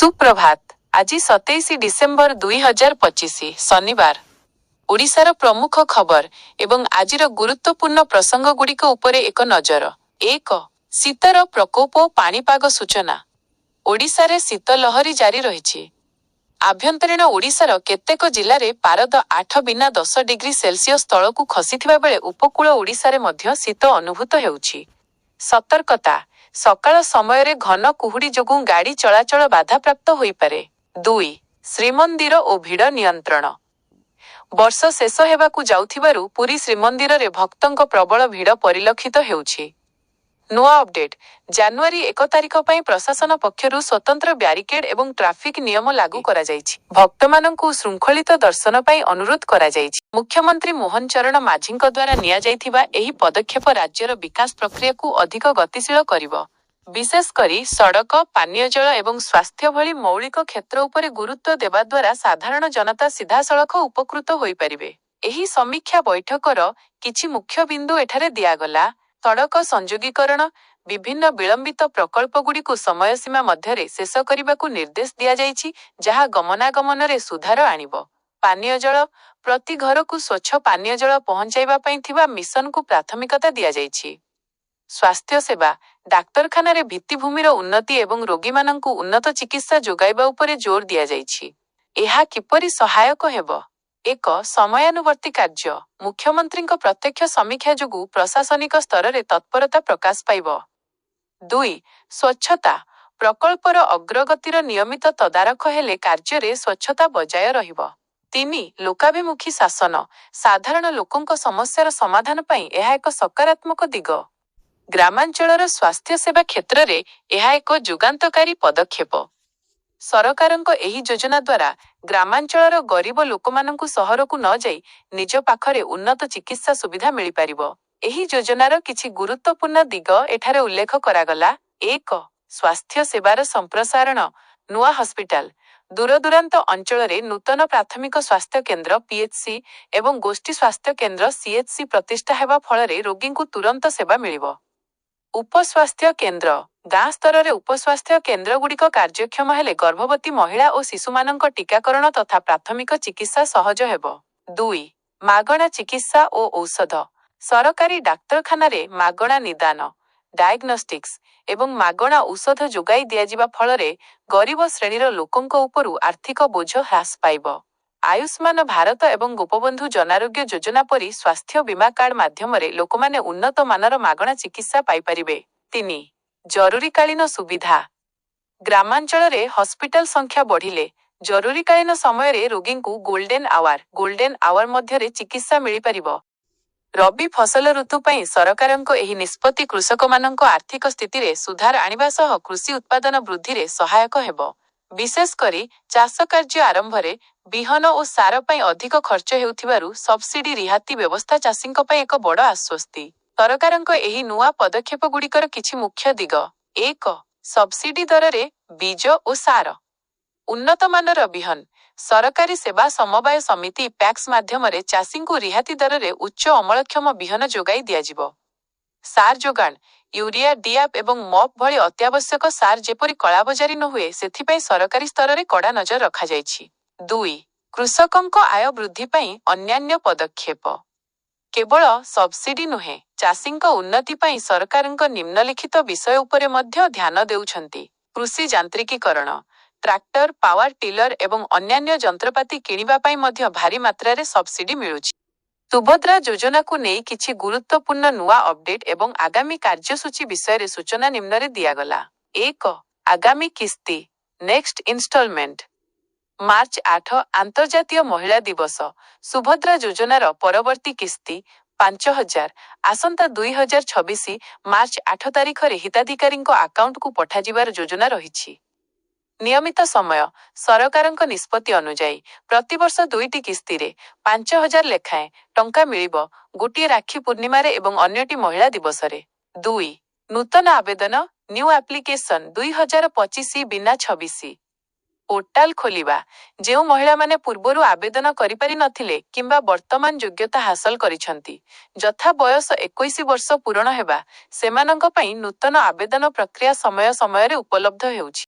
ସୁପ୍ରଭାତ। ଆଜି 27 ଡିସେମ୍ବର 2025, ଶନିବାର। ଓଡ଼ିଶାର ପ୍ରମୁଖ ଖବର ଏବଂ ଆଜିର ଗୁରୁତ୍ୱପୂର୍ଣ୍ଣ ପ୍ରସଙ୍ଗଗୁଡ଼ିକ ଉପରେ ଏକ ନଜର। 1. ଶୀତର ପ୍ରକୋପ ଓ ପାଣିପାଗ ସୂଚନା। ଓଡ଼ିଶାରେ ଶୀତ ଲହରୀ ଜାରି ରହିଛି। ଆଭ୍ୟନ୍ତରୀଣ ଓଡ଼ିଶାର କେତେକ ଜିଲ୍ଲାରେ ପାରଦ 8 ବିନା 10 ଡିଗ୍ରୀ ସେଲସିୟସ ତଳକୁ ଖସିଥିବା ବେଳେ ଉପକୂଳ ଓଡ଼ିଶାରେ ମଧ୍ୟ ଶୀତ ଅନୁଭୂତ ହେଉଛି। ସତର୍କତା: ସକାଳ ସମୟରେ ଘନ କୁହୁଡ଼ି ଯୋଗୁଁ ଗାଡ଼ି ଚଳାଚଳ ବାଧାପ୍ରାପ୍ତ ହୋଇପାରେ। 2. ଶ୍ରୀମନ୍ଦିର ଓ ଭିଡ଼ ନିୟନ୍ତ୍ରଣ। ବର୍ଷ ଶେଷ ହେବାକୁ ଯାଉଥିବାରୁ ପୁରୀ ଶ୍ରୀମନ୍ଦିରରେ ଭକ୍ତଙ୍କ ପ୍ରବଳ ଭିଡ଼ ପରିଲକ୍ଷିତ ହେଉଛି। ନୂଆ ଅପଡେଟ୍: ଜାନୁଆରୀ 1 ତାରିଖ ପାଇଁ ପ୍ରଶାସନ ପକ୍ଷରୁ ସ୍ୱତନ୍ତ୍ର ବ୍ୟାରିକେଡ୍ ଏବଂ ଟ୍ରାଫିକ୍ ନିୟମ ଲାଗୁ କରାଯାଇଛି। ଭକ୍ତମାନଙ୍କୁ ଶୃଙ୍ଖଳିତ ଦର୍ଶନ ପାଇଁ ଅନୁରୋଧ କରାଯାଇଛି। ମୁଖ୍ୟମନ୍ତ୍ରୀ ମୋହନ ଚରଣ ମାଝୀଙ୍କ ଦ୍ୱାରା ନିଆଯାଇଥିବା ଏହି ପଦକ୍ଷେପ ରାଜ୍ୟର ବିକାଶ ପ୍ରକ୍ରିୟାକୁ ଅଧିକ ଗତିଶୀଳ କରିବ। ବିଶେଷ କରି ସଡ଼କ, ପାନୀୟ ଜଳ ଏବଂ ସ୍ୱାସ୍ଥ୍ୟ ଭଳି ମୌଳିକ କ୍ଷେତ୍ର ଉପରେ ଗୁରୁତ୍ୱ ଦେବା ଦ୍ୱାରା ସାଧାରଣ ଜନତା ସିଧାସଳଖ ଉପକୃତ ହୋଇପାରିବେ। ଏହି ସମୀକ୍ଷା ବୈଠକର କିଛି ମୁଖ୍ୟ ବିନ୍ଦୁ ଏଠାରେ ଦିଆଗଲା। ସଡ଼କ ସଂଯୋଗୀକରଣ: ବିଭିନ୍ନ ବିଳମ୍ବିତ ପ୍ରକଳ୍ପଗୁଡ଼ିକୁ ସମୟସୀମା ମଧ୍ୟରେ ଶେଷ କରିବାକୁ ନିର୍ଦ୍ଦେଶ ଦିଆଯାଇଛି, ଯାହା ଗମନାଗମନରେ ସୁଧାର ଆଣିବ। ପାନୀୟ ଜଳ: ପ୍ରତି ଘରକୁ ସ୍ୱଚ୍ଛ ପାନୀୟ ଜଳ ପହଞ୍ଚାଇବା ପାଇଁ ଥିବା ମିଶନକୁ ପ୍ରାଥମିକତା ଦିଆଯାଇଛି। ସ୍ୱାସ୍ଥ୍ୟସେବା: ଡାକ୍ତରଖାନାରେ ଭିତ୍ତିଭୂମିର ଉନ୍ନତି ଏବଂ ରୋଗୀମାନଙ୍କୁ ଉନ୍ନତ ଚିକିତ୍ସା ଯୋଗାଇବା ଉପରେ ଜୋର ଦିଆଯାଇଛି। ଏହା କିପରି ସହାୟକ ହେବ? 1. ସମୟାନୁବର୍ତ୍ତୀ କାର୍ଯ୍ୟ: ମୁଖ୍ୟମନ୍ତ୍ରୀଙ୍କ ପ୍ରତ୍ୟକ୍ଷ ସମୀକ୍ଷା ଯୋଗୁଁ ପ୍ରଶାସନିକ ସ୍ତରରେ ତତ୍ପରତା ପ୍ରକାଶ ପାଇବ। 2. ସ୍ୱଚ୍ଛତା: ପ୍ରକଳ୍ପର ଅଗ୍ରଗତିର ନିୟମିତ ତଦାରଖ ହେଲେ କାର୍ଯ୍ୟରେ ସ୍ୱଚ୍ଛତା ବଜାୟ ରହିବ। 3. ଲୋକାଭିମୁଖୀ ଶାସନ: ସାଧାରଣ ଲୋକଙ୍କ ସମସ୍ୟାର ସମାଧାନ ପାଇଁ ଏହା ଏକ ସକାରାତ୍ମକ ଦିଗ। ଗ୍ରାମାଞ୍ଚଳର ସ୍ୱାସ୍ଥ୍ୟସେବା କ୍ଷେତ୍ରରେ ଏହା ଏକ ଯୁଗାନ୍ତକାରୀ ପଦକ୍ଷେପ। ସରକାରଙ୍କ ଏହି ଯୋଜନା ଦ୍ୱାରା ଗ୍ରାମାଞ୍ଚଳର ଗରିବ ଲୋକମାନଙ୍କୁ ସହରକୁ ନ ଯାଇ ନିଜ ପାଖରେ ଉନ୍ନତ ଚିକିତ୍ସା ସୁବିଧା ମିଳିପାରିବ। ଏହି ଯୋଜନାର କିଛି ଗୁରୁତ୍ୱପୂର୍ଣ୍ଣ ଦିଗ ଏଠାରେ ଉଲ୍ଲେଖ କରାଗଲା। 1. ସ୍ୱାସ୍ଥ୍ୟ ସେବାର ସମ୍ପ୍ରସାରଣ। ନୂଆ ହସ୍ପିଟାଲ: ଦୂରଦୂରାନ୍ତ ଅଞ୍ଚଳରେ ନୂତନ ପ୍ରାଥମିକ ସ୍ୱାସ୍ଥ୍ୟ କେନ୍ଦ୍ର ପିଏଚସି ଏବଂ ଗୋଷ୍ଠୀ ସ୍ୱାସ୍ଥ୍ୟ କେନ୍ଦ୍ର ସିଏଚସି ପ୍ରତିଷ୍ଠା ହେବା ଫଳରେ ରୋଗୀଙ୍କୁ ତୁରନ୍ତ ସେବା ମିଳିବ। ଉପସ୍ୱାସ୍ଥ୍ୟ କେନ୍ଦ୍ର: ଗାଁ ସ୍ତରରେ ଉପସ୍ୱାସ୍ଥ୍ୟ କେନ୍ଦ୍ରଗୁଡ଼ିକ କାର୍ଯ୍ୟକ୍ଷମ ହେଲେ ଗର୍ଭବତୀ ମହିଳା ଓ ଶିଶୁମାନଙ୍କ ଟୀକାକରଣ ତଥା ପ୍ରାଥମିକ ଚିକିତ୍ସା ସହଜ ହେବ। 2. ମାଗଣା ଚିକିତ୍ସା ଓ ଔଷଧ: ସରକାରୀ ଡାକ୍ତରଖାନାରେ ମାଗଣା ନିଦାନ, ଡାଏଗ୍ନୋଷ୍ଟିକ୍ସ ଏବଂ ମାଗଣା ଔଷଧ ଯୋଗାଇ ଦିଆଯିବା ଫଳରେ ଗରିବ ଶ୍ରେଣୀର ଲୋକଙ୍କ ଉପରୁ ଆର୍ଥିକ ବୋଝ ହ୍ରାସ ପାଇବ। ଆୟୁଷ୍ମାନ ଭାରତ ଏବଂ ଗୋପବନ୍ଧୁ ଜନାରୋଗ୍ୟ ଯୋଜନା ପରି ସ୍ୱାସ୍ଥ୍ୟ ବୀମା କାର୍ଡ ମାଧ୍ୟମରେ ଲୋକମାନେ ଉନ୍ନତ ମାନର ମାଗଣା ଚିକିତ୍ସା ପାଇପାରିବେ। 3. ଜରୁରୀକାଳୀନ ସୁବିଧା: ଗ୍ରାମାଞ୍ଚଳରେ ହସ୍ପିଟାଲ ସଂଖ୍ୟା ବଢ଼ିଲେ ଜରୁରୀକାଳୀନ ସମୟରେ ରୋଗୀଙ୍କୁ ଗୋଲ୍ଡେନ୍ ଆୱାର ମଧ୍ୟରେ ଚିକିତ୍ସା ମିଳିପାରିବ। ରବି ଫସଲ ଋତୁ ପାଇଁ ସରକାରଙ୍କ ଏହି ନିଷ୍ପତ୍ତି କୃଷକମାନଙ୍କ ଆର୍ଥିକ ସ୍ଥିତିରେ ସୁଧାର ଆଣିବା ସହ କୃଷି ଉତ୍ପାଦନ ବୃଦ୍ଧିରେ ସହାୟକ ହେବ। ବିଶେଷ କରି ଚାଷ କାର୍ଯ୍ୟ ଆରମ୍ଭରେ ବିହନ ଓ ସାର ପାଇଁ ଅଧିକ ଖର୍ଚ୍ଚ ହେଉଥିବାରୁ ସବସିଡି ରିହାତି ବ୍ୟବସ୍ଥା ଚାଷୀଙ୍କ ପାଇଁ ଏକ ବଡ଼ ଆଶ୍ୱସ୍ତି। ସରକାରଙ୍କ ଏହି ନୂଆ ପଦକ୍ଷେପଗୁଡ଼ିକର କିଛି ମୁଖ୍ୟ ଦିଗ। 1. ସବସିଡି ଦରରେ ବୀଜ ଓ ସାର। ଉନ୍ନତମାନର ବିହନ: ସରକାରୀ ସେବା ସମବାୟ ସମିତି ପ୍ୟାକ୍ସ ମାଧ୍ୟମରେ ଚାଷୀଙ୍କୁ ରିହାତି ଦରରେ ଉଚ୍ଚ ଅମଳକ୍ଷମ ବିହନ ଯୋଗାଇ ଦିଆଯିବ। ସାର ଯୋଗାଣ: ୟୁରିଆ, ଡିଆପ୍ ଏବଂ ମପ୍ ଭଳି ଅତ୍ୟାବଶ୍ୟକ ସାର ଯେପରି କଳାବଜାରୀ ନହୁଏ, ସେଥିପାଇଁ ସରକାରୀ ସ୍ତରରେ କଡ଼ା ନଜର ରଖାଯାଇଛି। 2. କୃଷକଙ୍କ ଆୟ ବୃଦ୍ଧି ପାଇଁ ଅନ୍ୟାନ୍ୟ ପଦକ୍ଷେପ। କେବଳ ସବସିଡି ନୁହେଁ, ଚାଷୀଙ୍କ ଉନ୍ନତି ପାଇଁ ସରକାରଙ୍କ ନିମ୍ନଲିଖିତ ବିଷୟ ଉପରେ ମଧ୍ୟ ଧ୍ୟାନ ଦେଉଛନ୍ତି। କୃଷି ଯାନ୍ତ୍ରିକୀକରଣ: ଟ୍ରାକ୍ଟର, ପାୱାର ଟିଲର ଏବଂ ଅନ୍ୟାନ୍ୟ ଯନ୍ତ୍ରପାତି କିଣିବା ପାଇଁ ମଧ୍ୟ ଭାରୀ ମାତ୍ରାରେ ସବସିଡି ମିଳୁଛି। ସୁଭଦ୍ରା ଯୋଜନାକୁ ନେଇ କିଛି ଗୁରୁତ୍ୱପୂର୍ଣ୍ଣ ନୂଆ ଅପଡେଟ୍ ଏବଂ ଆଗାମୀ କାର୍ଯ୍ୟସୂଚୀ ବିଷୟରେ ସୂଚନା ନିମ୍ନରେ ଦିଆଗଲା। 1. ଆଗାମୀ କିସ୍ତି, ନେକ୍ସଟ ଇନଷ୍ଟଲମେଣ୍ଟ। ମାର୍ଚ୍ଚ 8, ଆନ୍ତର୍ଜାତୀୟ ମହିଳା ଦିବସ। ସୁଭଦ୍ରା ଯୋଜନାର ପରବର୍ତ୍ତୀ କିସ୍ତି 5000 ଆସନ୍ତା 2026 ମାର୍ଚ୍ଚ 8 ତାରିଖରେ ହିତାଧିକାରୀଙ୍କ ଆକାଉଣ୍ଟକୁ ପଠାଯିବାର ଯୋଜନା ରହିଛି। ନିୟମିତ ସମୟ: ସରକାରଙ୍କ ନିଷ୍ପତ୍ତି ଅନୁଯାୟୀ ପ୍ରତିବର୍ଷ ଦୁଇଟି କିସ୍ତିରେ 5000 ଲେଖାଏଁ ଟଙ୍କା ମିଳିବ, ଗୋଟିଏ ରାକ୍ଷୀ ପୂର୍ଣ୍ଣିମାରେ ଏବଂ ଅନ୍ୟଟି ମହିଳା ଦିବସରେ। 2. ନୂତନ ଆବେଦନ, ନ୍ୟୁ ଆପ୍ଲିକେସନ। 2025-26 ପୋର୍ଟାଲ ଖୋଲିବା: ଯେଉଁ ମହିଳାମାନେ ପୂର୍ବରୁ ଆବେଦନ କରିପାରି ନଥିଲେ କିମ୍ବା ବର୍ତ୍ତମାନ ଯୋଗ୍ୟତା ହାସଲ କରିଛନ୍ତି, ଯଥା ବୟସ 21 ବର୍ଷ ପୂରଣ ହେବା, ସେମାନଙ୍କ ପାଇଁ ନୂତନ ଆବେଦନ ପ୍ରକ୍ରିୟା ସମୟ ସମୟରେ ଉପଲବ୍ଧ ହେଉଛି।